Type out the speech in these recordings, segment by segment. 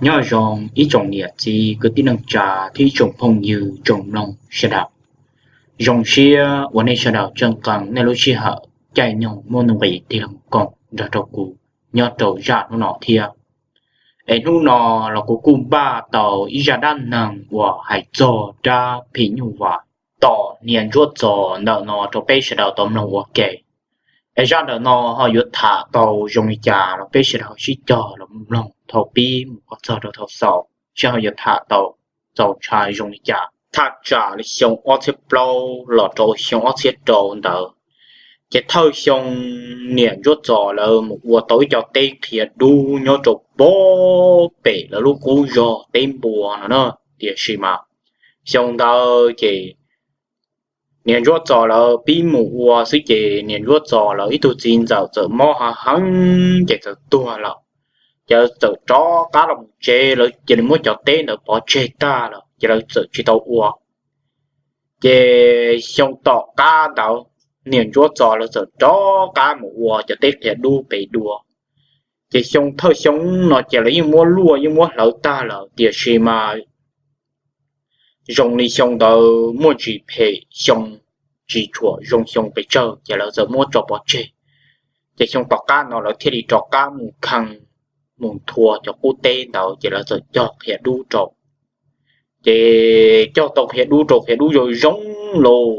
Nyob zoo ib tsoom niam txiv kwv tij neej tsa thiab ib tsoom phooj ywg tsoom mloog sawv daws. Zoo siab uas nej sawv daws tseem nqee nej lub sij hawm caij nyoog muaj nuj nqis tig los koom nrog rau kuv nyob rau zaj hnub no thiab. Es hnub no los kuv kuj npaj tau ib zaj dab neeg uas hais txog dab phim nyuj vais tom niam Ntsuab Txos ntawm no rau peb sawv daws tau mloog ua ke. Es zaj ntawm no ho yuav tham tau zoo li cas los peb sawv daws sib cog los mloog thaum pib mus kom txog rau thaum xaus seb ho yuav tham tau txaus ntshai zoo li cas. Thaj tsam li xyoo ob txhiab plaub los rau xyoo ob txhiab rau ntawd, ces thawj xyoo niam Ntsuab Txos lawv mus ua tau ib co teb qhia dub nyob rau pob pem lawv lub qub zos teb npua no na. Tiam sis mas xyoo ntawd ces niam Ntsuab Txos lawv pib mus ua xwb ces niam Ntsuab Txos lawv ib tug txiv ntxawm txawm mob heev heev ces txawm tuag lawm. Ces lawv txawm rov qab los mus tsev, lawv cia li muab cov teb ntawd pov tseg tag lawm ces lawv txawm tsis tau ua. Ces xyoo tom qab ntawd niam Ntsuab Txos lawv txawm rov qab mus ua cov teb qhia dub pem dua. Ces xyoo thawj xyoo no ces lawv yeej muab luaj yeej muab hlawv tag lawm, tiam sis mas zoo li xyoo ntawd muaj ntsis phem xyoo, tsis tshua zoo xyoo pes tsawg ces lawv txawm muab tso pov tseg. Ces xyoo tom qab no lawv thiaj li rov qab mus kheej, mus nthua cov qub teb ntawd ces lawv txawm cog qhia dub rau. Ces cog tau qhia dub rau, qhia dub zoo zoo lauj,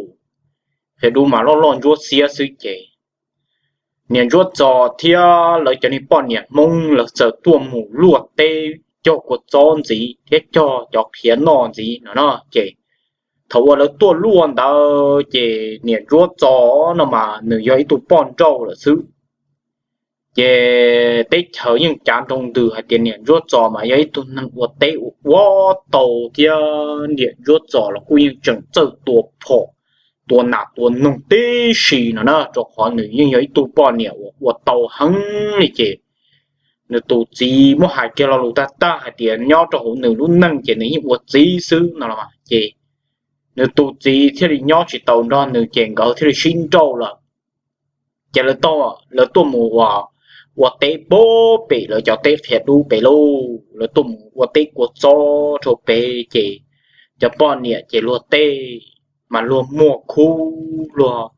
qhia dub mas loj loj ntsuab xiab xwb ces niam Ntsuab Txos thiab lawv cov niag poj niam Hmoob lawv txawm tuaj mus luaj teb cog kua txob ntxiv thiab cog cov qhia noj ntxiv no no ces thaum uas lawv tuaj luaj ntawd ces niam Ntsuab Txos no mas nws yog ib tug poj nrauj lawm xwb. Ces teb chaws yeej cav nroo ntws hais tias niam Ntsuab Txos mas yog ib tug neeg ua teb ua ua tau thiab niam Ntsuab Txos los kuj yeej tseem txawj tua phom, tua nas tua noog tib si no na, rau qhov nws yeej yog ib tug poj niam uas ua tau heev li ces nws tus txiv muab hais kiag lo lus tag tag hais tias nyob rau hauv nws lub neej ces nws yeej ua txiv xwb no los mas ces nws tus txiv thiaj li nyob tsis tau nrog nws ces nkawd thiaj li sib nrauj lawm. Ces lawv tuaj mus ua teb pob pem lawv cov teb qhia dub pem lauj, lawv tuaj mus ua teb kua txob rau pem ces cov poj niam ces luag tej mas luag muaj khub, luag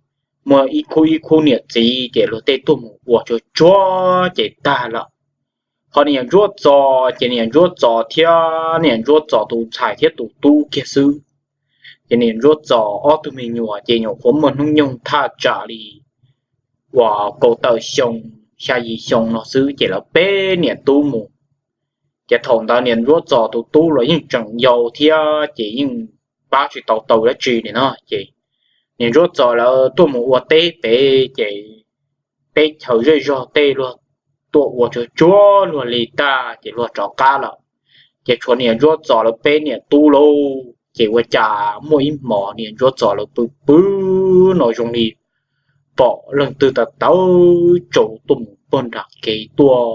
muaj ib khub ib khub niam txiv ces luag tej tuaj mus ua tsuag tsuag ces tag lawm. Ho niam Ntsuab Txos ces niam Ntsuab Txos thiab niam Ntsuab Txos tus ntxhais thiab tus tub kiag xwb. Ces niam Ntsuab Txos ob tug me nyuam ces nyuam qhuav muaj hnub nyoog thaj tsam li uas kaum tawm xyoo, xya yim xyoo no xwb ces lawv peb niam tub mus. Ces thaum ntawd niam Ntsuab Txos tus tub los yeej tseem yau thiab ces yeej pab tsis tau tau dab tsi li no ces niam Ntsuab Txos lawv tuaj mus ua teb pem ces teb chaws zej zog tej luag tuaj ua tsuag tsuag luag li tag ces luag rov qab lawm. Ces tshuav niam Ntsuab Txos lawv peb niam tub lauj, ces ua cas muaj ib hmos niam Ntsuab Txos lawv pw pw no zoo li pom leej twg tawv tawv tsaus tuaj mus pog nram kev tuaj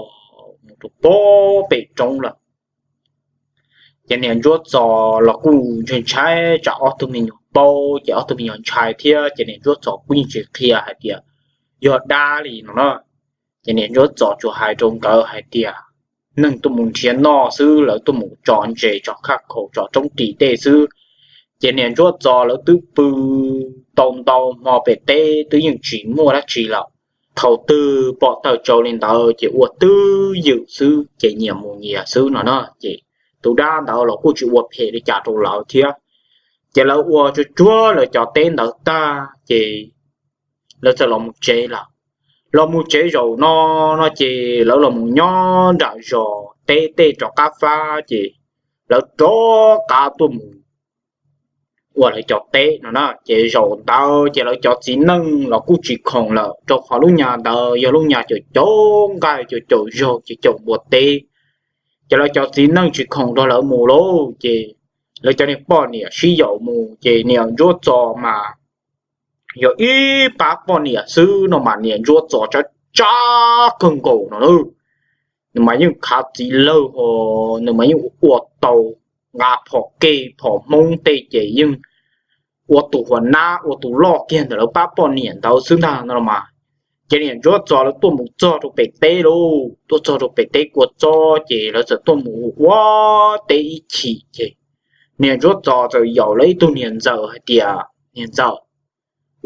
mus rau pob pem roob lawm. Ces niam Ntsuab Txos los kuj ntshai ntshai tsam ob tug me nyuam paub ces ob tug me nyuam ntshai thiab ces niam Ntsuab Txos kuj yeej tsis qhia hais tias yog dab li no na. Ces niam Ntsuab Txos tsuas hais rau nkawd hais tias neeg tuaj mus nrhiav noj xwb, lawv tuaj mus tso ntses tso khaj khaum tso roob ris tej xwb. Ces niam Ntsuab Txos lawv twb pw tau ntau hmo pem teb twb yeej tsis muaj dab tsi lawm. Thaum twg pom tawm tsaus li ntawd ces ua twj ywm xwb ces nyias mus nyias xwb no na. Ces tus dab ntawd los kuj tsis ua phem li cas rau lawv thiab. Ces lawv ua tsuag tsuag lawv cov teb ntawd tag ces lawv txawm los mus tsev lawm. Los mus tsev zaum no, no ces lawv los mus nyob nram zos teb tej rov qab fab ces lawv rov qab tuaj mus ua lawv cov teb no na. Ces zaum ntawd ces lawv cov txiv neej los kuj tsis khoom lawm rau qhov lub nyas ntawd yog lub nyas caum caum nqaij caum caum zaug ces caum npua teb. Ces lawv cov txiv neej tsis khoom nrog lawv mus lauj, ces lawv cov niag poj niam sib yaum mus ces niam Ntsuab Txos mas yog ib pab poj niam xwb no mas niam Ntsuab Txos tsab tsab kawg nkaus no na. Nws mas yeej khav txiv lawg ho, nws mas yeej ua tau nqa phom kej phom hmoob tej ces yeej ua tus huas nab ua tus loj kiag ntawm lawv pab poj niam ntawd xwb ntag no los mas. Ces niam Ntsuab Txos lawv tuaj mus txog rau pem teb lauj, tuaj txog rau pem teb kua txob ces lawv txawm tuaj mus ua teb ib chim ces niam Ntsuab Txos txawm yaum lawv ib tug niam ntxawm hais tias, Niam ntxawm,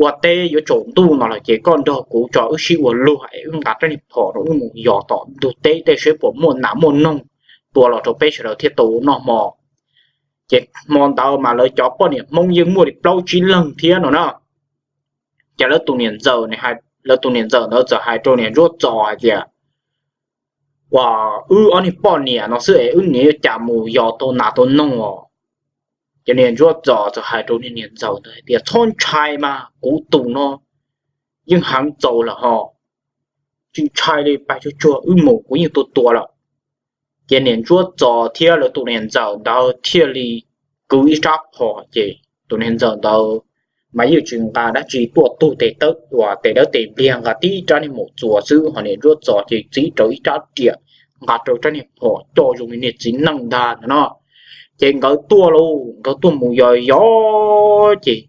ua teb yuav tsaus ntuj no lawm ces koj nrog kuv tso wb sib ua luag es wb nqa rab niag phom rau wb mus yos tom ntug teb tej seb puas muaj nas muaj noog tua los rau peb sawv daws thiaj tau noj hmo. Ces hmo ntawd mas lawv cov poj niam Hmoob yeej muaj li plaub tsib leeg thiab no na. Ces lawv tus niam ntxawm, lawv tus niam ntxawm ntawd txawm hais rau niam Ntsuab Txos hais tias, Uas wb ob niag poj niam no xwb es wb niam yuav cas mus yos tau nas tau noog os? Ces niam Ntsuab Txos txawm hais rau niag niam ntxawm ntawd hais tias, Txhob ntshai mas, kuv tus no yeej heev txaus lawm ho, tsis ntshai li, pais tsuag tsuag wb mus, kuv yeej tua tua lawm. Ces niam Ntsuab Txos thiab lawv tus niam ntxawm ntawd thiaj li kwv ib rab phom ces tus niag ntxawm ntawd mas yeej tsis nqa dab tsi tuaj, tug tes tawb uas tes dawb tes npliag nqa tib rab niag maum txuas xwb, ho niam Ntsuab Txos ces txib rawv ib rab riam nqa rau rab niag phom coj zoo li niag txiv neej ntag no. Ces nkawd tuaj lauj, nkawd tuaj mus yos yos ces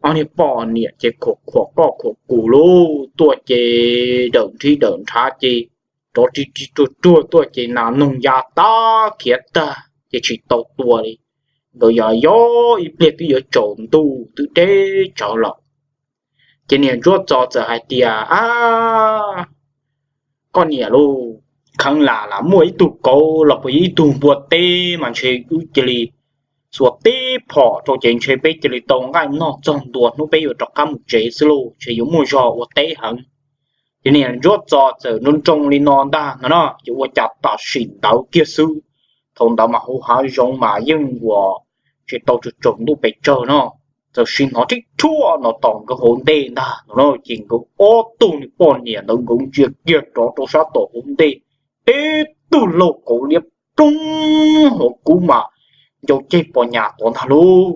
ob niag poj niam ces khuam khuam koj khuam kuv lauj, tuaj ces dawm nrhib dawm nrhav ces rov ri ri ruag ruag tuaj ces nas noog ya tag khiav tag ces tsis tau tua li. Nkawd yos yos ib pliag twb yuav tsaus ntuj twb deb tsawv lawm. Ces niam Ntsuab Txos txawm hais tias, Ab, koj niam lauj, kheev lam lam muaj ib tug kauv los puas yog ib tug npua teb mas ntshe wb cia li xuas tib phom rau ces ntshe peb cia li tau nqaij noj txog ntua hnub peb yuav rov qab mus tsev xwb lauj, ntshe yuav muaj zog ua teb heev. Ces niam Ntsuab Txos txawm nroo nroo li no ntag no na, ces ua cas tam sim ntawd kiag xwb, thaum ntawd mas hauv hav zoov mas yeej uas tsis tau tsaus ntuj pes tsawg no, txawm sim hnov rhib rhuaj no tom nkawd hauv ntej ntag no na, ces nkawd ob tug niag poj niam ntawd nkawd ntsia kiag rov rau sab tom hauv ntej, tib tug laug kauv liab ploog hauv kub mas ncau ceg pos nyas tod ntag lauj.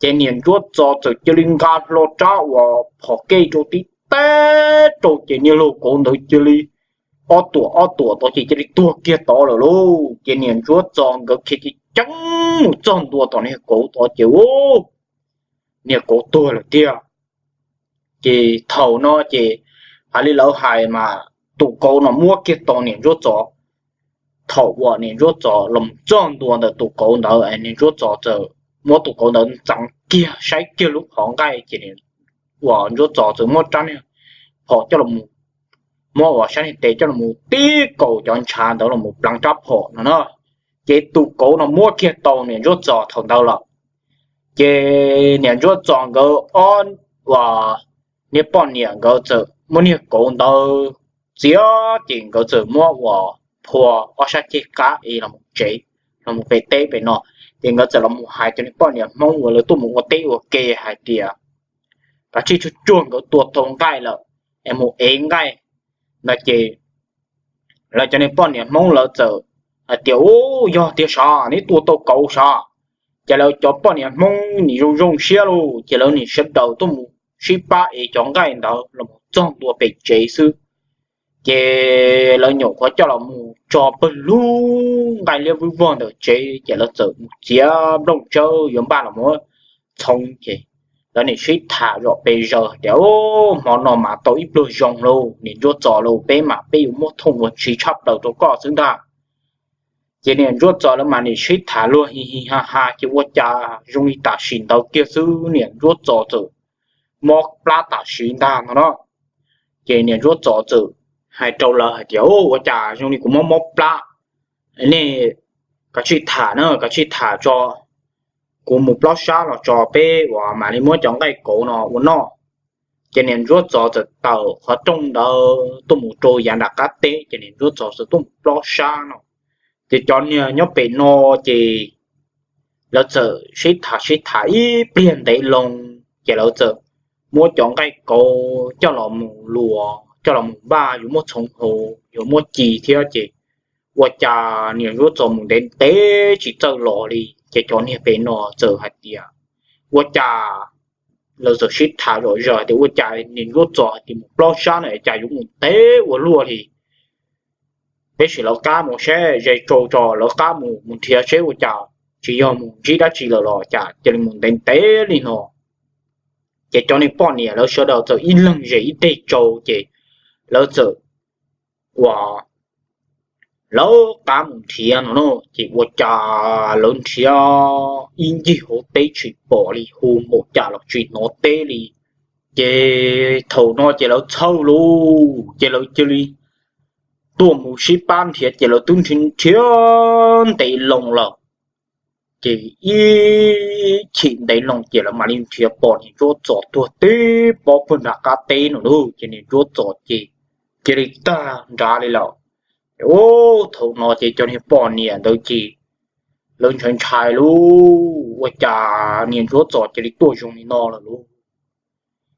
Ces niam Ntsuab Txos txawm cia li nqa hlo rab uas phom kej rau tib teb rau ces niag laug kauv ntawd cia li ob tuam ob tuam tod ces cia li tuag kiag tod lawm lauj. Ces niam Ntsuab Txos nkawd khiav ceev ceev mus txog ntua tom niag kauv tod ces niag kauv tuag lawm tiag. Ces thaum no ces hais li lawv hais mas tus kauv no muab kiag tau niam Ntsuab Txos. Thaum uas niam Ntsuab Txos los txog ntua ntawm tus kauv ntawd, niam Ntsuab Txos txawm muab tus kauv ntawd ntxeev kiag saib kiag lub qhov nqaij ces uas Ntsuab Txos txawm muab rab niag phom coj los, muab uas sab niag tes coj los tib kaum cov ntshav ntawd los pleev rab phom no na. Ces tus kauv no muab kiag tau niam Ntsuab Txos thaum ntawd lawm. Ces niam Ntsuab Txos nkawd ob, uas niag poj niam nkawd txawm muab niag kauv ntawd txiav ces nkawd txawm muab uas phua ob sab ceg qab es los tsev, los pem teb pem no. Ces nkawd txawm los mus hais cov niag poj niam Hmoob uas lawv tuaj mus ua teb ua ke hais tias, kav tsij tsuag tsuag, nkawd tua tau nqaij lawm es mus ev nqaij no ces lawv cov niag poj niam Hmoob lawv txawm hais tias, Ub, yog tiag sav, neb tua tau kauv sav? Ces lawv cov poj niam Hmoob nim zoo zoo siab lauj, ces lawv nim sawv daws tuaj mus sib pab ev cov nqaij ntawd los mus txog ntua pem tsev xwb. Ces lawv nyuam qhuav coj los mus tso pawg lug nqaij liab vwj vog ntawm tsev, ces lawv txawm mus txiav nplooj tsawb yuav npaj los mus txhoov. Ces lawv nim sib tham zom pes zaws tias, Hmo no mas tau ib pluag zoo lauj, niam Ntsuab Txos lauj, peb mas peb yuav muab thooj ua ntsis tshaj plaws rau koj xwb ntag. Ces niam Ntsuab Txos lawv mas nim sib tham luag hi hi ha ha, ces ua cas zoo li tam sim ntawd kiag xwb niam Ntsuab Txos txawm mob plab tam sim ntag no na. Ces niam Ntsuab Txos txawm hais rau lawv hais tias, Ua cas zoo li kuv mob mob plab? Nej kav tsij tham na, kav tsij tham tso, kuv mus plob sab los tso, peb uas mam li muab cov nqaij kauv no ua noj. Ces niam Ntsuab Txos txawm tawm qhov rooj ntawd tuaj mus rau yav nram qab teb, ces niam Ntsuab Txos txawm tuaj mus plob sab no. Ces cov niag nyob pem no ces lawv txawm sib tham sib tham ib pliag ntev loo, ces lawv txawm muab cov nqaij kauv coj los mus luas, coj los mus npaj yuav muab txhoov haus yuav muab ci thiab. Ces ua cas niam Ntsuab Txos mus ntev ntev tsis txawj los li, ces cov niag pem no txawm hais tias, Ua cas, lawv txawm sib tham zom zaws tias, Ua cas niam Ntsuab Txos hais tias mus plob sab no cas yuav mus ntev ua luaj li? Peb sim lawv qab mus seb, ze tsau tso lawv qab mus, mus nrhiav seb ua cas tsis yog mus ntsib dab tsi lawm los cas cia li mus ntev ntev li no. Ces cov niag poj niam lawv sawv daws txawm ib leeg zes ib teg tsau ces lawv txawm ua lawv qab mus nrhiav no na. Ces ua cas lawv nrhiav ib ncig hauv teb tsis pom li, hu npaum cas los tsis hnov teb li. Ces thaum no ces lawv txhawj lauj, ces lawv cia li tuaj mus sib pab nrhiav, ces lawv twb nrhiav ntev loo lawm. Ces ib chim ntev loo ces lawv mam li nrhiav pom niag Ntsuab Txos tuag tib pob puag nram qab teb no lauj. Ces niag Ntsuab Txos ces cia li tag nrad li lawm. Ces thaum no ces cov niag poj niam ntawd ces lawv ntshai ntshai lauj, ua cas niag Ntsuab Txos cia li tuaj zoo li no lawm lauj.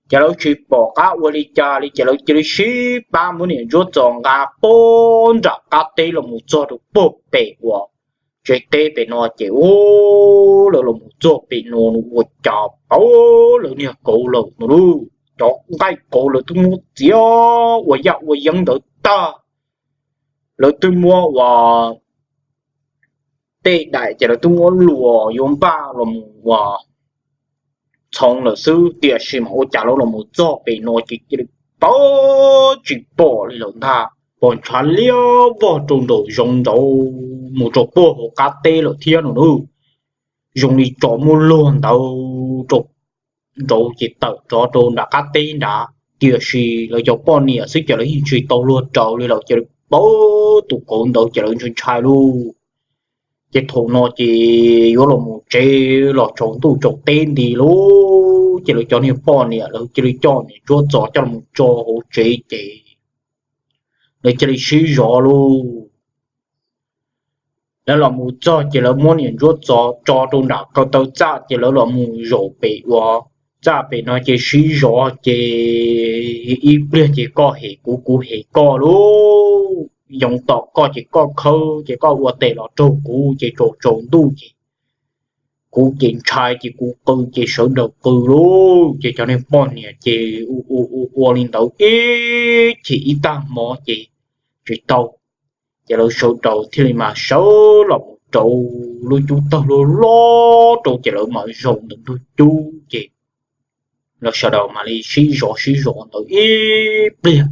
Ces lawv tsis pom qab ua li cas li ces lawv cia li sib pab muab niag Ntsuab Txos nqa puag nram qab teb los mus txog rau puag pem uas tsev teb pem no ces ua lawv los mus txog pem no ua cas pom lawv niag kauv lawm no lauj. Cov nqaij kauv lawv twb muab txiav ua yaj ua yeeb ntawd tag, lawv twb muab ua tej daim ces lawv twb muab luas yuav npaj los mus ua txhoov lawm xwb, tiam sis mas ua cas lawv los mus txog pem no ces cia li tawv tsis pom li lawm ntag. Pom ntshav liab vog rau nraum zoov nraud mus rau puag hauv qab teb lawm thiab no lauj. Zoo li tso muaj luag ntawd rau nraud ces tawm rov rau nram qab teb nrad, tiam sis lawv cov poj niam xwb ces lawv yeej tsis tau luag raws li lawm, ces lawv pom tus kauv ntawd ces lawv ntshai ntshai lauj. Ces thaum no ces yuav los mus tsev los tsaus ntuj tsaus teb nti lauj, ces lawv cov niag poj niam lawv cia li coj niag Ntsuab Txos coj los tso hauv tsev ces lawv cia li sib zov lauj. Lawv los mus txog ces lawv muab niag Ntsuab Txos tso rau nram ko taw txaj ces lawv los mus zaum pem uas txaj pem no ces sib zov ces ib pliag ces koj hem kuv kuv hem koj lauj, yoov tom koj ces koj khawb ces koj ua tes los raug kuv ces tsaus tsaus ntuj ces kuv ces ntshai ces kuv qw ces sawv daws qw lauj. Ces cov niag poj niam ces ua ua ua li ntawd ib chim ib tag hmo ces tsis tau, ces lawv sawv daws thiaj li mas sawv los mus rau lub cub tawg loj loj rau ces lawv mam zaum ntawm ntug cub ces lawv sawv daws mam li sib zov sib zov ntawd ib pliag,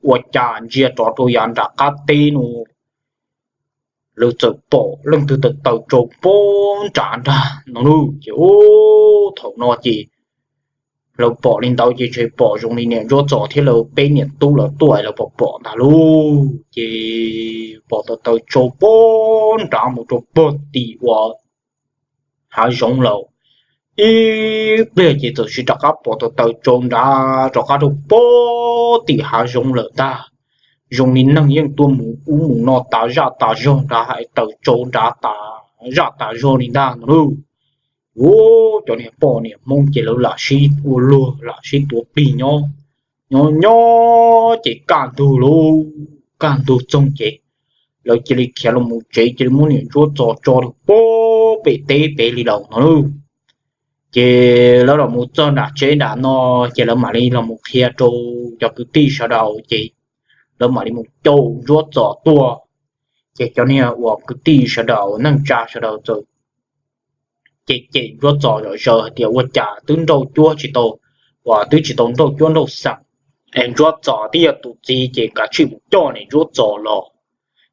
ua cas ntsia rov rau yav nram qab teb no lawv txawm pom leej twg taws taws tsau puag nrad nrag no lauj. Ces thaum no ces lawv pom li ntawd ces ntshe pom zoo li niam Ntsuab Txos thiab lawv peb niam tub lawv tuaj lawv pom pom ntag lauj. Ces pom taws taws tsau puag nrad mus rau puag tim uas hav zoov lawm. Ib pliag ces txawm sis rov qab pom taws taws tsau nrad rov qab rau puag tim hav zoov lawm ntag. Zoo li neeg yeej tuaj mus ub mus no tas zaj tas zog nrad, hais taws tsau nrad tas zaj tas zog li ntag no lauj. Ua cov niag poj niam Hmoob ces lawv lam sib ua luag lam sib tuav plig nyob, nyob nyob ces kaj ntug lauj, kaj ntug txoog ces lawv cia li khiav los mus tsev, cia li muab niam Ntsuab Txos tso rau puag pem teb pem li lawm no lauj. Ces lawv los mus txog nram tsev nram no, ces lawv mam li los mus qhia rau cov kwv tij sawv daws, ces lawv mam li mus caum Ntsuab Txos tuaj. Ces cov niag uas kwv tij sawv daws neej tsa sawv daws txawm cem cem Ntsuab Txos zom zaws hais tias ua cas twb nrauj cuab tsis tau, uas twb tsis tau nrauj cuab nrauj xeem es Ntsuab Txos twb yog tus txiv ces kav tsij mus coj niam Ntsuab Txos los.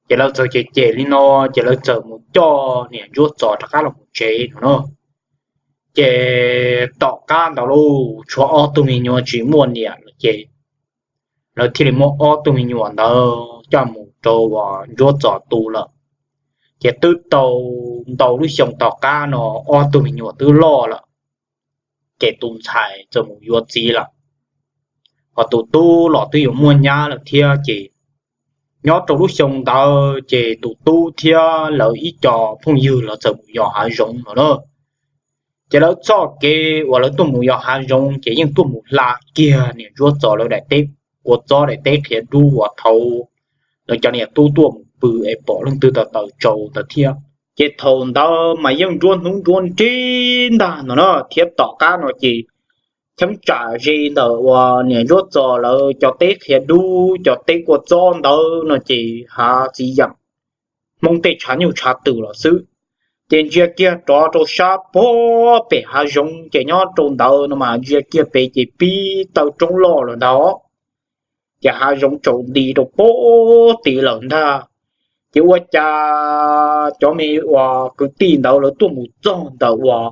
Ces lawv txawm cem cem li no, ces lawv txawm mus coj niam Ntsuab Txos rov qab los mus tsev no na. Ces tom qab ntawd lauj, tshuav ob tug me nyuam tsis muaj niam lawm ces lawv thiaj li muab ob tug me nyuam ntawd coj mus rau uas Ntsuab Txos tu lawm. Ces twb tau ntau lub xyoo tom qab no ob tug me nyuam twb loj lawm, ces tus ntxhais txawm mus yuav txiv lawm, hos tus tub los twb yuav muaj nyab lawm thiab. Ces nyob rau lub xyoo ntawd ces tus tub thiab lawv ib co phooj ywg los txawm mus yos hav zoov no na. Ces lawv txoj kev uas lawv tuaj mus yos hav zoov ces yeej tuaj mus hla kiag niam Ntsuab Txos lawv daim teb kua txob daim teb qhiav dub uas thaud lawv cov niam tub tuaj mus pw es pom leej twg taws taws tsau ntawd thiab. Ces thaum ntawd mas yeej nruab hnub nruab nrig ntag no na, thiab tom qab no ces cheeb tsam ze ntawm uas niam Ntsuab Txos lawv cov teb qhiav dub cov teb kua txob ntawd no ces hav txiv yeem Hmoob tej tshav nyuj tshav twm los xwb. Ces ntsia kiag rov rau sab puag pem hav zoov ces nyob rau ntawd no mas ntsia kiag pem ces pib taw roob loj lawm ntag. Ces hav zoov tsaus nti rau puag tid lawm ntag. Ces ua cas cov me uas kwv tij ntawd lawv tuaj mus txog ntawm uas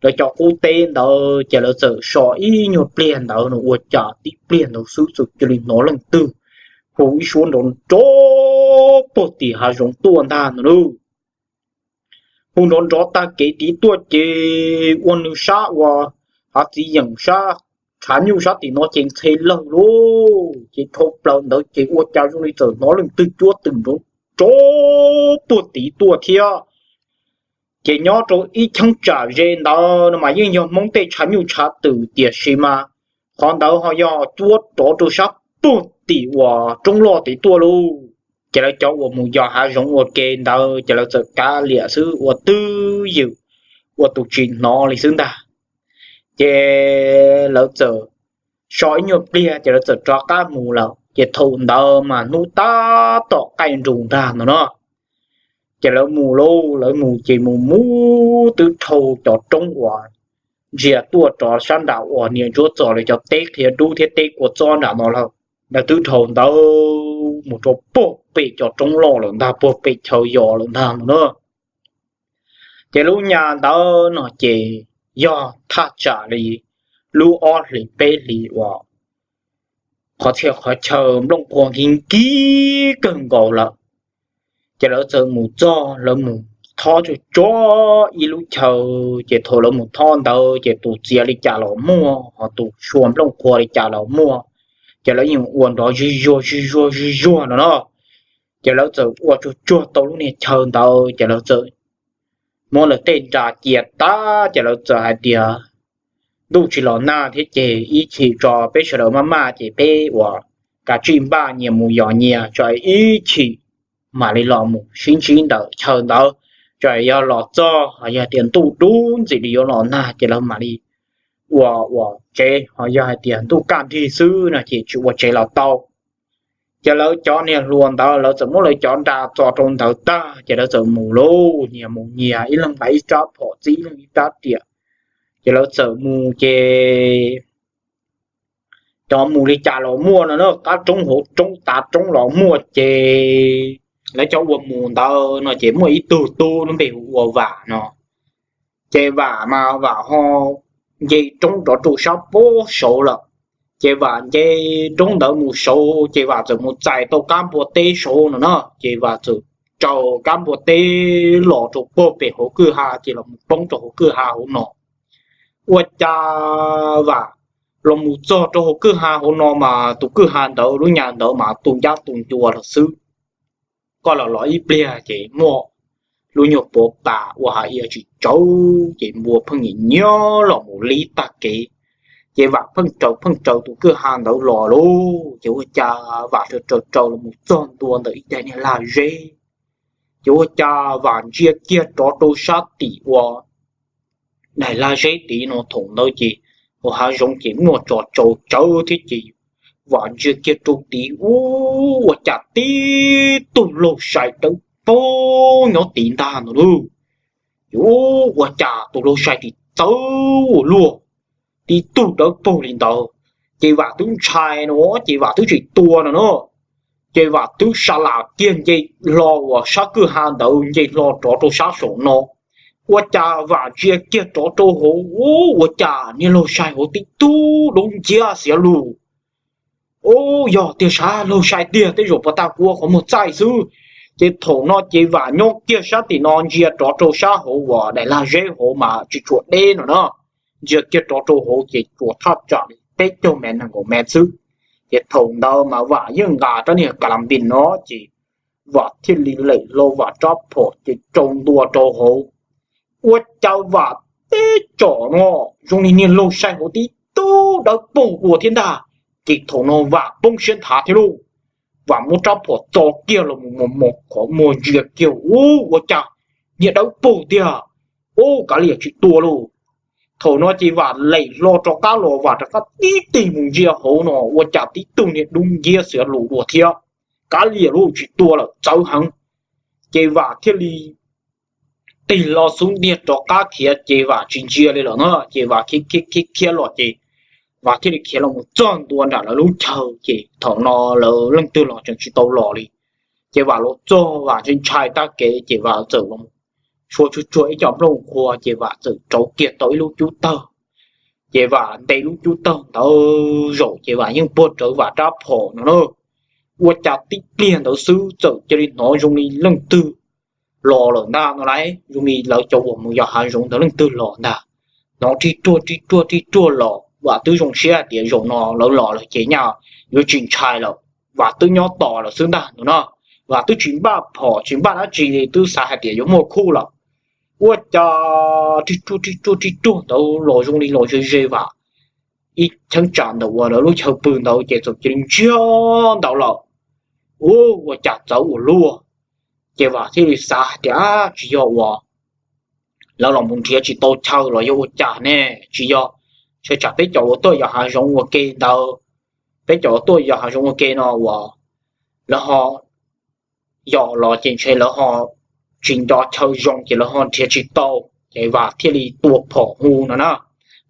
lawv cov qub teb ntawd ces lawv txawm so ib nyuag pliag ntawd no ua cas tib pliag ntawd xwb txawm cia li hnov leej twg hu ib suab nrov nrov puag tim hav zoov tuaj ntag no lauj. Hu nrov nrov tag kev tid tuaj ces ua nws sab uas hav txiv yeem sab tshav nyuj sab tim no ces ntxhe lawg lauj. Ces dhau plaws ntawd ces ua cas zoo li txawm hnov leej twg cuab twm nrov nrov puag tid tuaj thiab. Ces nyob rau ib cheeb tsam ze ntawd no mas yeej yog Hmoob tej tshav nyuj tshav twm tiam sis mas qhov ntawd ho yog cuab rov rau sab puag tim uas roob loj tid tuaj lauj. Ces lawv cov uas mus yos hav zoov ua ke ntawd ces lawv txawm kav liam xwb ua twj ywm, ua tus tsis hnov li xwb ntag. Ces lawv txawm so ib nyuag pliag ces lawv txawm rov qab mus lawm. Ces thaum ntawd mas hnub tab tom qaij nrus ntag no no. Ces lawv mus lauj, lawv mus ces mus mus twb dhau cov roob uas ntsia tuaj rov sab nram uas niam ntsuab txos lawv cov teb qhia dub thiab teb kua txob nram no lawm. Lawv twb dhau ntawd mus rau puag pem cov roob loj lawm ntag, puag pem chaw yos lawm ntag no na. Ces lub nyas ntawd no ces yog thaj tsam li lub ob hlis peb hlis uas qhov txhia qhov chaw nplooj qhuav nkig nkig kawg nkaus lawm. Ces lawv txawm mus txog, lawv mus thob tsuag tsuag ib lub chaw. Ces thaum lawv mus thob ntawd ces tus txiav li cas los muaj, ho tus sua nplooj qhuav li cas los muaj. Ces lawv yeej ua nrov zig zuag zig zuag zig zuag no no. Ces lawv txawm ua tsuag tsuag tau lub niag chaw ntawd ces lawv txawm muab lawv tej nra cia tag ces lawv txawm hais tias ntuj tsis los nag thiab ces ib chim tso peb sawv daws maj maj ces peb uas kav tsij npaj nyias mus yos nyias tso ib chim mam li los mus sib ntsib ntawm chaw ntawd. Tso yog los txog yog tias ntuj dub ntxim li yuav los nag ces lawv mam li ua ua tsev, ho yog hais tias ntuj kaj nrig xwb no ces tsis ua tsev los tau. Ces lawv cov niag hluas ntawd lawv txawm muab lawv cov nra txo rau ntawd tag ces lawv txawm mus lauj, nyias mus nyias ib leeg nqa ib rab phom txib ib leeg ib rab riam. Ces lawv txawm mus ces cov mus li cas los muaj no na, qab roob hauv roob tav roob los muaj ces lawv cov uas mus ntawd no ces muaj ib tug tub lub npe hu ua Vam no. Ces Vam mas Vam ho nce roob rov rau sab puag saud lawm. Ces Vam nce roob ntawd mus saud ces Vam txawm mus txais tau kab npua teb saud no na, ces Vam txawm raws kab npua teb los rau puag pem hauv kwj ha ces los mus poob rau hauv kwj ha hauv no. Ua cas Vam los mus txog rau hauv kwj ha hauv no mas tus kwj ha ntawd lub nyas ntawd mas tu ncab tu ncua lawm xwb. Koj los los ib pliag ces muaj lub nyuag puav pas ua hav ia tsis tsawv ces npua pheej nyiam nyiam los mus li tag kev. Ces Vam pheej raws pheej raws tus kwj ha ntawd los lauj, ces ua cas Vam raws raws raws los mus txog ntua ntawm ib daim niag lag zeb. Ces ua cas Vam ntsia kiag rov rau sab tim ua daim lag zeb tid no, thaum ntawd ces hauv hav zoov ces muaj tso tsau tsawv thiab ces Vam ntsia kiag rau tid ub, ua cas tib tug laug sai dawb paug nyob tid ntag no lauj. Ces ub, ua cas tus laug sai tim txawv ua luaj, tib tug dawb paug li ntawd. Ces Vam twb ntshai no ces Vam twb tsis tua no na. Ces Vam twb sa lam kiag nce hlo uas sab kwj ha ntawd nce hlo rov rau sab saum no. Ua cas Vam ntsia kiag rov rau hauv ub, ua cas niag laug sai hauv tib tug dub nciab xiav lus. Ub, yog tiag sav, laug sai tiag, tej zaum puas tas kua qhov muag txaij xwb. Ces thaum no ces Vam nyob kiag sab tim no ntsia rov rau sab hauv uas daim lag zeb hauv mas tsis tshua deb no na. Ntsia kiag rov rau hauv ces tsuas thaj tsam li peb caug mev nees nkaum mev xwb. Ces thaum ntawd mas Vam yeej nqa rab niag ka la npis no ces Vam thiaj li lem hlo Vam rab phom ces tsau ntua rau hauv. Ua cas Vam teb tsom no zoo li niag laug sai hauv tib tug dawb paug ua thiab ntag. Ces thaum no Vam poob siab nthav thiab lauj. Vam muab rab phom txo kiag los mus mos mos qhov muag ntsia kiag ub, ua cas niag dawb paug tiag. Ub, kav liam tsis tua lauj. Thaum no ces Vam lem hlo rov qab los Vam rov qab tib tig mus ntsia hauv no ua cas tib tug niag dub nciab xiav lus dua thiab. Kav liam lauj, tsis tua lawm, txawv heev. Ces Vam thiaj li tig hlo xub ntiag rov qab khiav ces Vam tsis ntsia li lawm na, ces Vam khiav khiav khiav khiav los ces Vam thiaj li khiav los mus txog ntua nram lawv lub chaw ces thaum no lawv leej twg los tseem tsis tau los li. Ces Vam los txog Vam ntshai ntshai tag kev ces Vam txawm los sua tsuag tsuag ib co nplooj qhuav ces Vam txawm rauv kiag tau ib lub cub tawg. Ces Vam ntes lub cub tawg ntawd zaum ces Vam yeej puag rawv Vam rab phom no na. Ua cas tib pliag ntawd xwb txawm cia li hnov zoo li leej twg los lawm ntag no lauj, zoo li lawv cov uas mus yos hav zoov ntawd leej twg los ntag. Hnov rig ruag rig ruag rig ruag los Vam twb zoo siab hais tias zaum no lawv los lawm ces nyaj yuav tsis ntshai lawm, Vam twb nyob tos lawm xwb ntag no na. Vam twb tsis npaj phom tsis npaj dab tsi li twb xav hais tias yuav muaj khuj lawm. Ua cas rig ruag rig ruag rig ruag ntawd los zoo li los ze ze Vam ib cheeb tsam ntawm uas lawv lub chaw pw ntawd ces txawm cia li ntsiag ntawd lawm. Ua cas txawv ua luaj. Ces Vam thiaj li xav hais tias tsis yog uas lawv los mus nrhiav tsis tau chaw los yog ua cas ne, tsis yog, ntshe tsam peb cov uas tuaj yos hav zoov ua ke ntawd, peb cov uas tuaj yos hav zoov ua ke no uas lawv ho yos los ces ntshe lawv ho tsis nco chaw zoo ces lawv ho nrhiav tsis tau. Ces Vam thiaj li tua phom hu no na.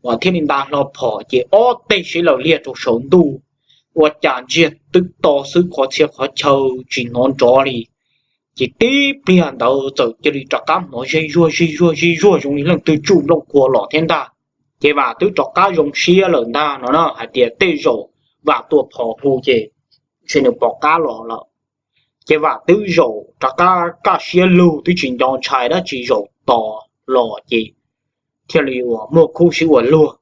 Vam thiaj li nta hlo phom ces ob teg siv laws liag rau saum ntuj. Ua cas ntsiag twb to xwb qhov txhia qhov chaw tsis hnov nrov li. Ces tib pliag ntawd txawm cia li rov qab hnov zig zuag zig zuag zig zuag zoo li leej twg tsuj nplooj qhuav los thiab ntag. Ces Vam twb rov qab zoo siab lawm ntag no na hais tias tej zaum Vam tua phom hu ces ntshe nws pom qab los lawm. Ces Vam twb zaum rov qab kaj siab lug twb tsis nco ntshai dab tsi zaum tos los ces thiaj li uas muaj khuj sib ua luag.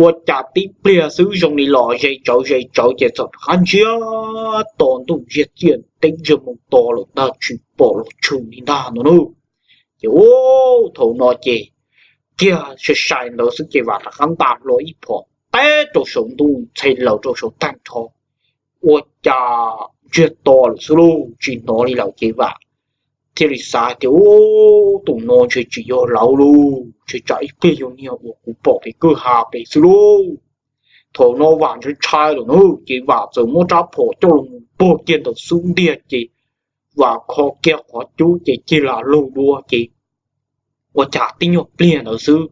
Ua cas tib pliag xwb zoo li los ze tsawv ze tsawv ces txawm rov qab ntsiag to ntuj ntsiag tiaj teeb ntsiag moo to lawm ntag tsis pom los tshwm li ntag no na. Ces ua thaum no ces kiag sai sai ntawd xwb ces Vam rov qab nta hlo ib phom teb rau saum ntuj ntxhe laws rau saum tag nrho. Ua cas ntsiag to lawm xwb lauj tsis hnov li lawm ces Vam thiaj li xav tias ub tus no ntshe tsis yog lawv lauj, ntshe tsam ib pliag yog niag uas kuv pom pem kwj ha pem xwb lauj. Thaum no Vam ntshai ntshai lawm na ces Vam txawm muab rab phom coj los mus puag kiag ntawm xub ntiag ces Vam kho kiag qhov cub ces cig lam lug dua ces ua cas tib nyuag pliag ntawd xwb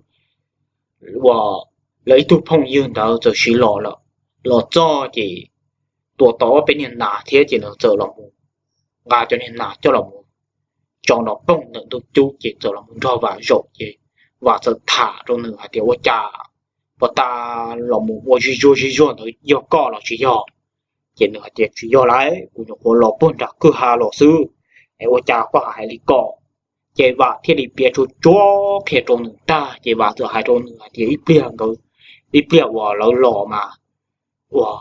uas lawv ib tug phooj ywg ntawd txawm siv los lawm. Los txog ces tua tau ob peb niag nas thiab ces nws txawm los mus nqa cov niag nas coj los mus tso nrov poog ntawm ntug cub ces txawm los mus nrog Vam zaum ces Vam txawm tham rau nws hais tias ua cas puag ta los mus ua zig zuag zig zuag ntawd yog koj los tsis yog? Ces nws hais tias tsis yog lauj, kuv nyuam qhuav los puag nram kwj ha los xwb, es ua cas koj hais li ko? Ces Vam thiaj li piav tsuag tsuag qhia rau nws tag ces Vam txawm hais rau nws hais tias ib pliag nkawd, ib pliag uas lawv los mas uas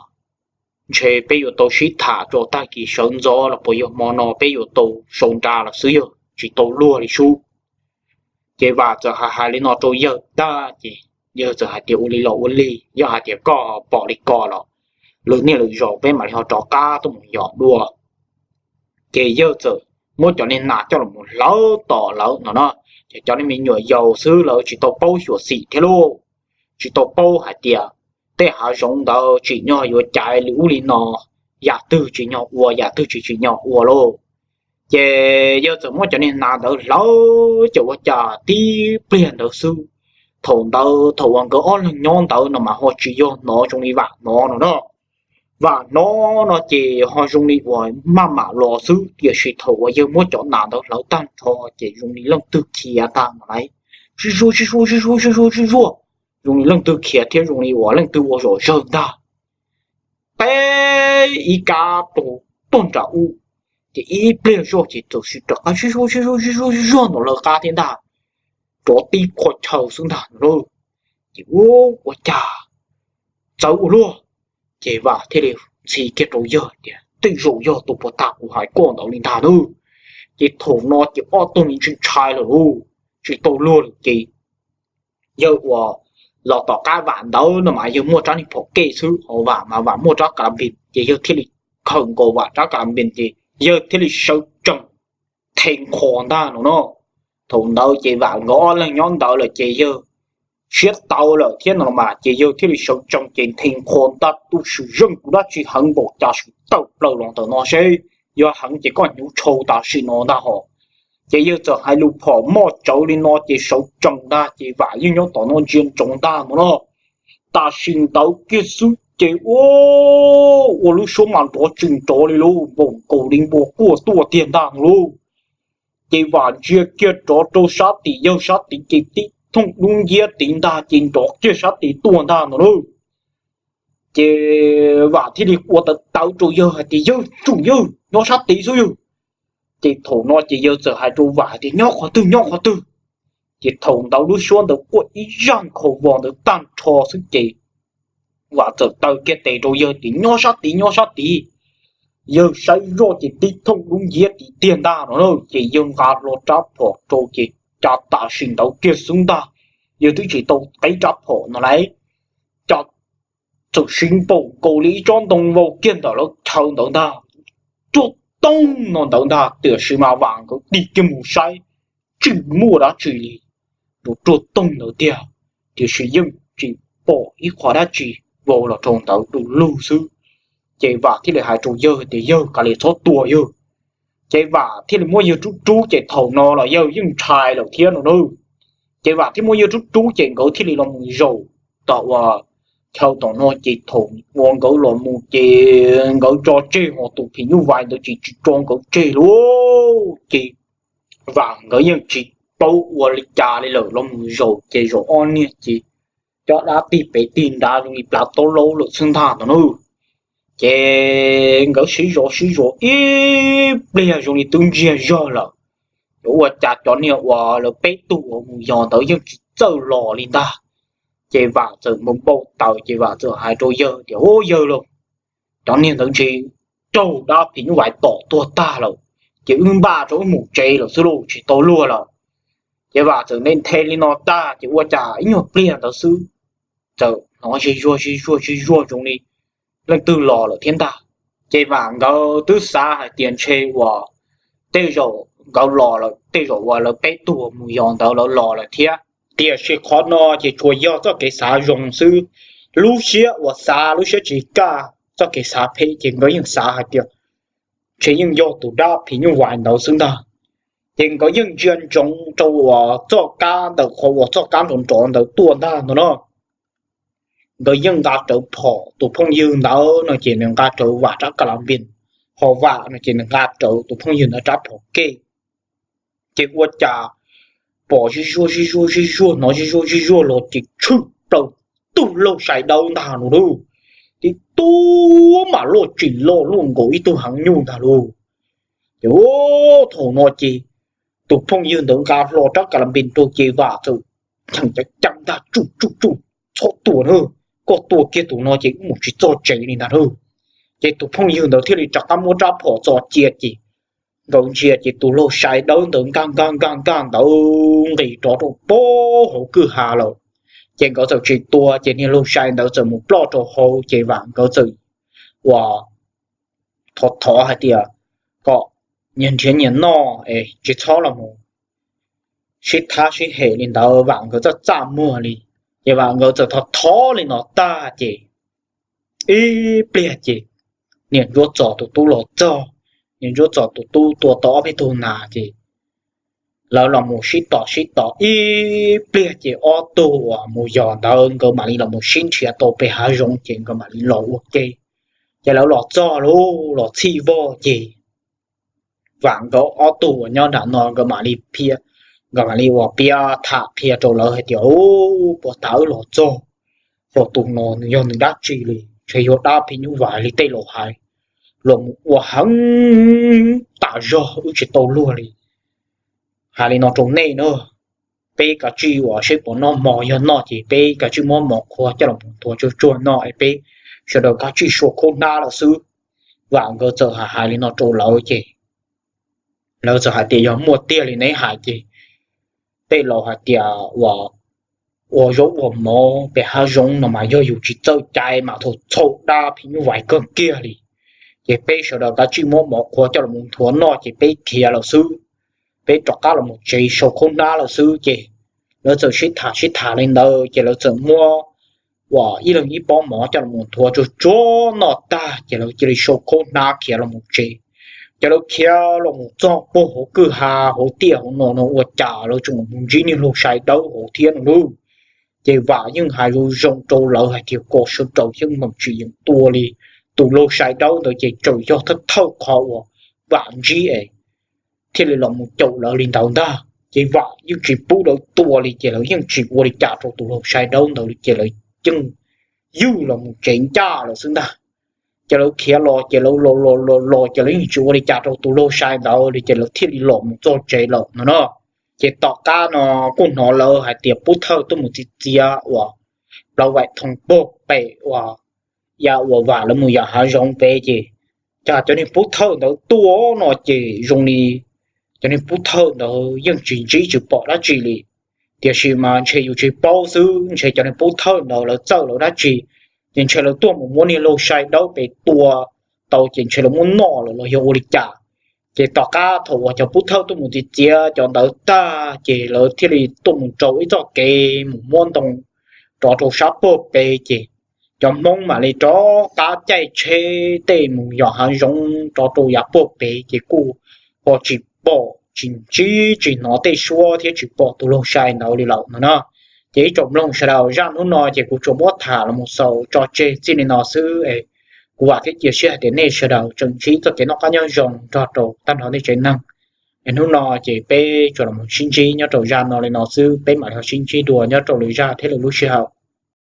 ntshe peb yuav tau sib tham rau tag kis sawv ntxov los puas yog hmo no peb yuav tau sau nra los xwb yog tsis tau luag li sub. Ces Vam txawm hais hais li no rau yawg tag ces yawg txawm hais tias ua li los ua li, yog hais tias koj pom li ko los lwm niaj lwm zaus peb mam li ho rov qab tuaj mus yos dua. Ces yawg txawm muab cov niag nas coj los mus hlawv tom lawv no no, ces cov niag me nyuam yaus xwb lawv tsis tau paub xyuam xim thiab lauj, tsis tau paub hais tias tej hav zoov ntawd tsim nyog yuav caiv li ub li no, yam twg tsim nyog ua yam twg tsis tsim nyog ua lauj. Ces yawg txawm muab cov niag nas ntawd hlawv ces ua cas tib pliag ntawd xwb, thaum ntawd thaum uas nkawd ob leeg nyob ntawd no mas ho tsis yog hnov zoo li Vam hnov no na. Vam hnov no ces ho zoo li uas maj mam los xwb, tiam sis thaum uas yawg muab cov nas ntawd hlawv tag nrho ces zoo li leej twg khiav tag no lauj, sib zuag sib zuag sib zuag sib zuag sib zuag, zoo li leej twg khiav thiab zoo li uas leej twg ua zom zawg ntag. Teb ib kab rau tuaj nram ub, ces ib pliag zoj ces txawm sim rov qab sib zuag sib zuag sib zuag sib zuag ntawm lawv qab thiab ntag, rov tib qho chaw xwb ntag no lauj. Ces ua cas txawv ua luaj, ces Vam thiaj li ntxhi kiag rau yawg tias tej zaum yog tus puag ta kuv hais koj ntawd li ntag nawb. Ces thaum no ces ob tug ntshai ntshai lawm lauj, tsis tau luag lawm ces yawg uas los tom qab Vam ntawd no mas yawg muaj rab niag phom kej xwb, ho Vam mas Vam muaj rab ka la npis, ces yawg thiaj li khaws nkaus Vam rab ka la npis ces yawg thiaj li sawv tsees the nqho ntag no no. Thaum ntawd ces Vam nkawd ob leeg nyob ntawd lawm ces yawg siab tau lawm thiab no los mas ces yawg thiaj li sawv tsees ces the nqho ntag, tus swm zeej kuv dab tsi heev npaum cas swm tawm plaws los ntawm no seb, yog heev ces koj hnyuv tshau tam sim no ntag hos. Ces yawg txawm hais lus phom moj tsawv li no ces sawv tsees ntag ces Vam yeej nyob tom no ntsia ntsoov ntag no na. Tam sim ntawd kiag xwb ces ua, ua lub suab mas nrov tsis nrov li lauj, npaum nkaus li npua quaj tuaj tiag ntag no lauj. Ces Vam ntsia kiag rov rau sab tim yawg sab tid ces tib thooj dub nciab tid ntag ces nrov kiag sab tid tuaj ntag no lauj. Ces Vam thiaj li ua tawv tawv rau yawg hais tias, Yawg, tsum yawg, nyob sab tid xwb yawg. Ces thaum no ces yawg txawm hais rau Vam hais tias, Nyob qhov twg, nyob qhov twg? Ces thaum ntawd lub suab ntawd quaj ib zaj nkhaus vos ntawd tag nrho xwb ces Vam txawm taw kiag tes rau yawg tias, Nyob sab tid, nyob sab tid. Yawg saib zoj ces tib thooj dub nciab tid tiag ntag no na, ces yawg nqa hlo rab phom rau ces cas tam sim ntawd kiag xwb ntag, yawg twb tsis tau qhib rab phom no lauj, cas txawm siv npaum nkaus li ib tsob ntoo vau kiag ntawm lawv chaw ntawd ntag, ruaj toog no ntawd ntag, tiam sis mas Vam nkawd tig kiag mus saib tsis muaj dab tsi li, ruaj toog ntawd tiag, tiam sis yeej tsis pom ib qho dab tsi vau los rau ntawd du lug xwb. Ces Vam thiaj li hais rau yawg tias, Yawg, kav liam txhob tua yawg. Ces Vam thiaj li muab yawg rub rub ces thaum no los yawg yeej ntshai lawm thiab no na. Ces Vam thiaj muab yawg rub rub ces nkawd thiaj li los mus zaum tom uas chaw tom no ces thaum uas nkawd los mus ces nkawd tso tseg ho tus phim nyuj vais ntawd ces tsis tso nkawd tseg lauj. Ces Vam nkawd yeej tsis paub ua li cas li lawm, los mus zaum ces zaum ob niag ces cov dab tig pem tig nrad zoo li plab taub laub lawm xwb ntag no na. Ces nkawd sib zov sib zov ib pliag zoo li twb ntsiag zog lawm, yuav ua cas cov niag uas lawv peb tug uas mus yos ntawd yeej tsis txawj los li ntag. Ces Vam txawm npau npau taws ces Vam txawm hais rau yawg tias, Ub yawg lauj, cov niag ntawd ntshe raug dab phim nyuj vais tom tuag tag lawm, ces wb npaj rau wb mus tsev lawm xwb lauj, tsis tau luag lawm. Ces Vam txawm nthe nthe li no tag ces ua cas ib nyuag pliag ntawd xwb txawm hnov zig zuag zig zuag zig zuag zoo li leej twg los lawm thiab ntag. Ces Vam nkawd twb xav hais tias ntshe uas tej zaum nkawd los lawm, tej zaum uas lawv peb tug mus yos ntawd lawv los lawm thiab. Tiam sis qhov no ces tsuas yog txoj kev xav zoo xwb. Lub siab uas xav lub siab tsis kaj, txoj kev xav phem ces nkawd yeej xav hais tias ntshe yeej yog tus dab phim nyuj vais ntawd xwb ntag. Ces nkawd yeej ntsia ntsoov rau uas txoj kab ntawm qhov uas txoj kab nrov nrov ntawd tuaj ntag no na. Nkawd yeej nqa rawv phom, tus phooj ywg ntawd no ces nws nqa rawv Vam rab ka la npis, ho Vam no ces nws nqa rawv tus phooj ywg ntawd rab phom kej. Ces ua cas pom zig zuag zig zuag zig zuag, hnov zig zuag zig zuag los ces tshwm plaws tug laug sai dawb ntag no lauj. Tib tug mas loj tsis loj, luaj nkaus ib tug heev nyuj ntag lauj. Ces thaum no ces tus phooj ywg ntawd nqa hlo rab ka la npis rau ces Vam txawm cheem ceev ceev ntag, Tsum tsum tsum, txhob tua na, koj tua kiag tus no ces wb mus tsis txog tsev li ntag lauj. Ces tus phooj ywg ntawd thiaj li rov qab muab rab phom txo cia ces nkawd ntsia ces tus laug sai dawb ntawd nkag nkag nkag nkag ntawd nqis rov rau pob hauv kwj ha lawm. Ces nkawd txawm tsis tua ces niag laug sai ntawd txawm mus ploj rau hauv ces Vam nkawd txawm ua thov thov hais tias kom nyias nrhiav nyias noj es tsis txhob los mus sib thab sib hem li ntawd, Vam nkawd txaj txaj muag li. Ces Vam nkawd txawm thov thov li no tag ces ib pliag ces niam Ntsuab Txos tus tub los txog. Niam Ntsuab Txos tus tub tua tau ob peb tug nas ces lawv los mus sib tom sib tom ib pliag ces ob tug uas mus yos ntawd nkawd mam li los mus sib nrhiav tau pem hav zoov ces nkawd mam li los ua ke. Ces lawv los txog lub los txhij vog ces Vam nkawd ob tug uas nyob nram no nkawd mam li qhia, nkawd mam li ua piav tham qhia rau lawv hais tias, Ub, puag ta wb los txog, hos tus no nws yog nws dab tsi li? Ntshe yog dab phim nyuj vais li tej laus hais, los mus ua heev tas zog wb tsis tau luag li. Hais li no rau nej na, peb kav tsij uas seb puas noj mov, yog noj ces peb kav tsij muab mov qhua coj los nthuav tsuag tsuag noj es peb sawv daws kav tsij sua khaub hnab lawm xwb. Vam nkawd txawm hais hais li no rau lawv ces lawv txawm hais tias, Yog muaj tiag li neb hais ces tej laus hais tias uas ua zaub ua mov pem hav zoov no mas yog yus tsis txawj cai mas thaum txhaum dab phim nyuj vais kawg kiag li. Ces peb sawv daws kav tsij muab mov qhua coj los nthuav noj ces peb khiav lawm xwb, peb rov qab los mus tsev sau khaub hnab lawm xwb. Ces lawv txawm sib tham sib tham li ntawd ces lawv txawm muab uas ib leeg ib pob mov coj los nthuav tsuag tsuag noj tag ces lawv cia li sau khaub hnab khiav los mus tsev. Ces lawv khiav los mus txog puag hauv kwj ha hauv tiaj hauv no no ua cas lawv tseem mus ntsib niag laug sai dawb hauv thiab no lauj. Ces Vam yeej hais zoo zoo rau lawv hais tias kom sawv daws yeej meem tsis yeem tua li. Tus laug sai dawb ntawd ces tseem yog thawj thawj qhov uas Vam ntsib es thiaj li los mus caum lawv li ntawd ntag. Ces Vam yeej tsis pub lawv tua li ces lawv yeej tsis ua li cas rau tus laug sai dawb ntawd li ces lawv yeej ywj los mus tsev ncaj lawm xwb ntag. Ces lawv khiav los ces lawv los los los los ces lawv yeej tsis ua li cas rau tus laug sai ntawd li ces lawv thiaj li los mus txog tsev lawm no no. Ces tom qab no kuj hnov lawv hais tias Pub Thawj tuaj mus txiav txiav uas plawv Vaim Thoom puag pem uas ya uas Vam lawv mus yos hav zoov pem ces, cas cov niag Pub Thawj ntawd tuaj no ces zoo li cov niag Pub Thawj ntawd yeej tsis ntsib tsis pom dab tsi li. Tiam sis mas ntshe yus tsis paub xwb, ntshe cov niag Pub Thawj ntawd lawv txawj lawv dab tsi, ces ntshe lawv tuaj mus muab niag laug sai dawb pem tua tau ces ntshe lawv muab noj lawm los yog ua li cas. Ces tom qab thaum uas cov Pub Thawj tuaj mus txiav txiav cov ntawd tag ces lawv thiaj li tuaj mus rau ib txoj kev mus muab ntoo rov rau sab puag pem ces cov Hmoob mam li rov qab caij tsheb tej mus yos hav zoov rov rau yav puag pem ces kuj ho tsis pom tsis ntsib tsis hnov tej suab thiab tsis pom tus laug sai ntawd li lawm no na. Ces ib tsoom mloog sawv daws, zaj hnub no ces kuv tsuas muab tham los mus xaus tso tseg txij li no xwb es kuv vam thiab cia siab hais tias nej sawv daws tseem ntsib txoj kev noj qab nyob zoo nrog rau tag nrho nej tsev neeg. Es hnub no ces peb tsuas los sib ntsib nyob rau zaj no li no xwb, peb mam li ho sib ntsib dua nyob rau lwm zaj thiab lwm lub sij hawm.